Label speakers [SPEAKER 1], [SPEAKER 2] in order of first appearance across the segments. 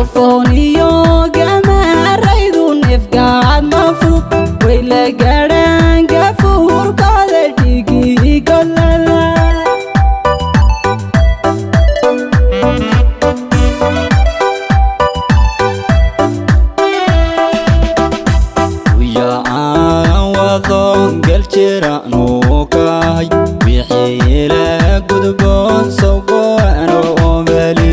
[SPEAKER 1] Gofooniyo gamaaraydu neefgaad ma fudud, way la gaadhaan gafuurkooda dhigii golada.
[SPEAKER 2] Aan wadoon gel jiraanuu kahay, wixii ila gudboon sawgoano mali.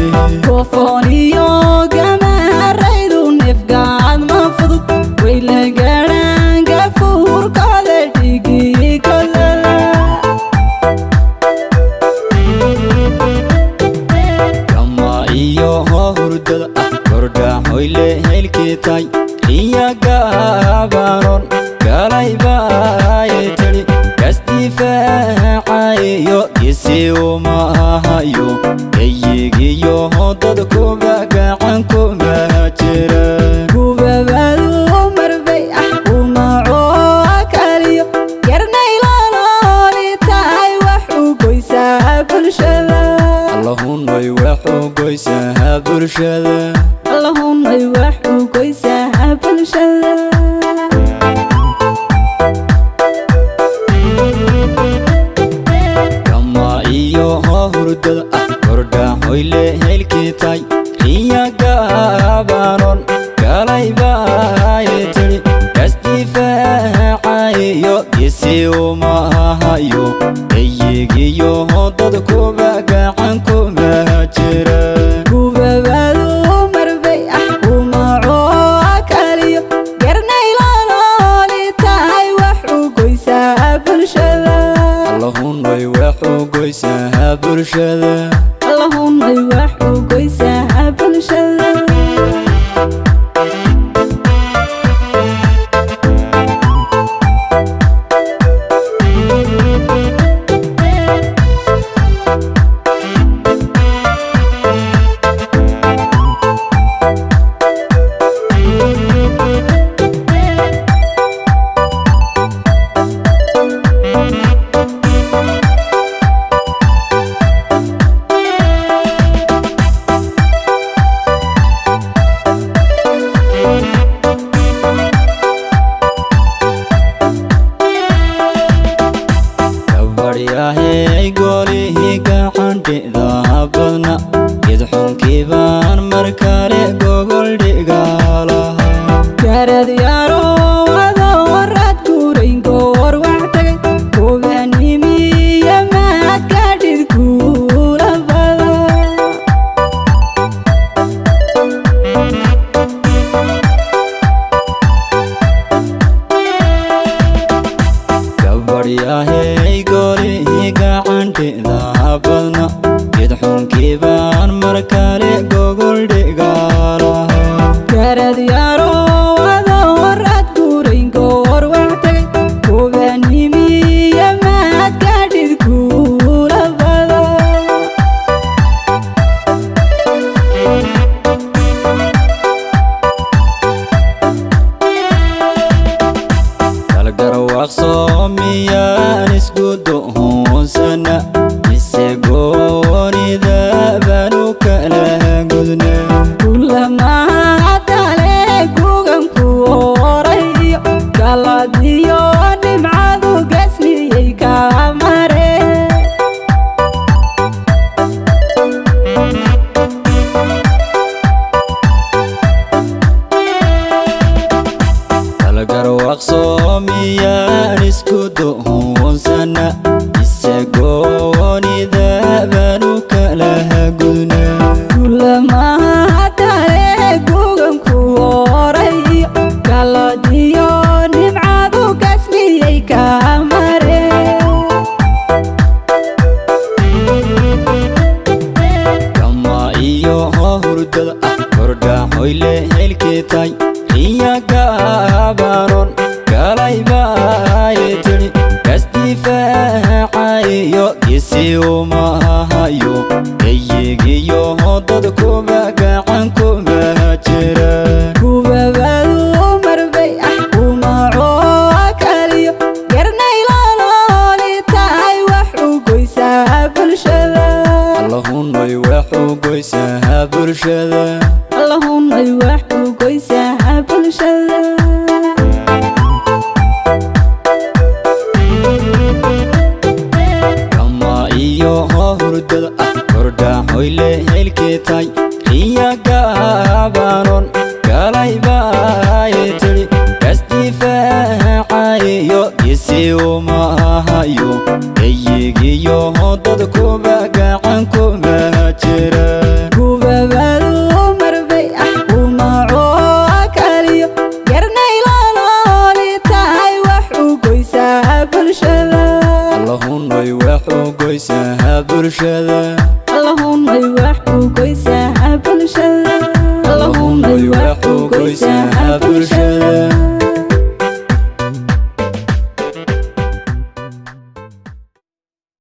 [SPEAKER 1] Gofooniyo gamaaraydu neefgaad ma fudud, way la gaadhaan gafuurkooda dhigii golada.
[SPEAKER 2] Kama iyo hurdada ah kordhaxoyle helkii tahay iyagaabanon galaybaay tiri kasdifaacayo gisi uma ahayo eyigiyo dadkuba gacan kuma jira.
[SPEAKER 1] Gubabadu marbay ah umacoo kaliyo yarnaylolooli tahay wax u goysaa bulshada.
[SPEAKER 2] Allahunay wax u goysaha bulshada.
[SPEAKER 1] Allahunay wax u goysaa bulshada.
[SPEAKER 2] Kama iyo hurdada ah kordhaxoyle helkii tahay iyagaabanon galaybaay tiri kasdifaacayo gisi uma ahayo eyigiyo dadkuba gacan kuma jira.
[SPEAKER 1] Gubabadu marbay ah umacoo kaliyo yarnaylolooli tahay wax u goysaa bulshada.
[SPEAKER 2] Allahunay wax u goysaha bulshada.
[SPEAKER 1] Allahunay wax u goysaa bulshada.
[SPEAKER 2] Gabadhyahey golihii gacandhida badna gidxunkii baan mar kale gogol dhigalahaa.
[SPEAKER 1] Garad yaro adoo guurayn goor wax tagay gobanimiya maad gaadhid guula badan.
[SPEAKER 2] Gabadhyahey golihii gacandhida badna gidxunkii baan mar kale gogol dhigalahaa.
[SPEAKER 1] Garad yaro adoo guurayn goor wax tagay gobanimiya maad gaadhid guula badan.
[SPEAKER 2] Kalgarwaaqso miyaan isku dohoonsana mise goonida baanu kala gudna?
[SPEAKER 1] Kulamahadale guganku horayo galadiyo nimcadu gasmiyey kamare.
[SPEAKER 2] Kalgarwaaqso miyaan isku dohoonsana mise goonida baanu kala gudna?
[SPEAKER 1] Kulamahadale guganku horayo galadiyo nimcadu gasmiyey kamare.
[SPEAKER 2] Kama iyo hurdada ah kordhaxoyle helkii tahay iyagaabanon galaybaay tiri kasdifaacayo gisi uma ahayo eyigiyo dadkuba gacan kuma jira.
[SPEAKER 1] Gubabadu marbay ah umacoo kaliyo yarnaylolooli tahay wax u goysaa bulshada.
[SPEAKER 2] Allahunay wax u goysaha bulshada.
[SPEAKER 1] Allahunay Allahunay wax u goysaa bulshada.
[SPEAKER 2] Kama iyo hurdada ah kordhaxoyle helkee tahay riya gaabanon galaybaay tiri kasdifaacayo gisi umahayo eyigiyo dadkuba gacan kuma jira.
[SPEAKER 1] Gubabadu marbay ah umacoo kaliyo yarnaylolooli tahay wax u goysaa bulshada.
[SPEAKER 2] Allahunay wax u goysaha bulshada.
[SPEAKER 1] Allahunay wax u goysaa bulshada. Allahunay wax u goysaa bulshada.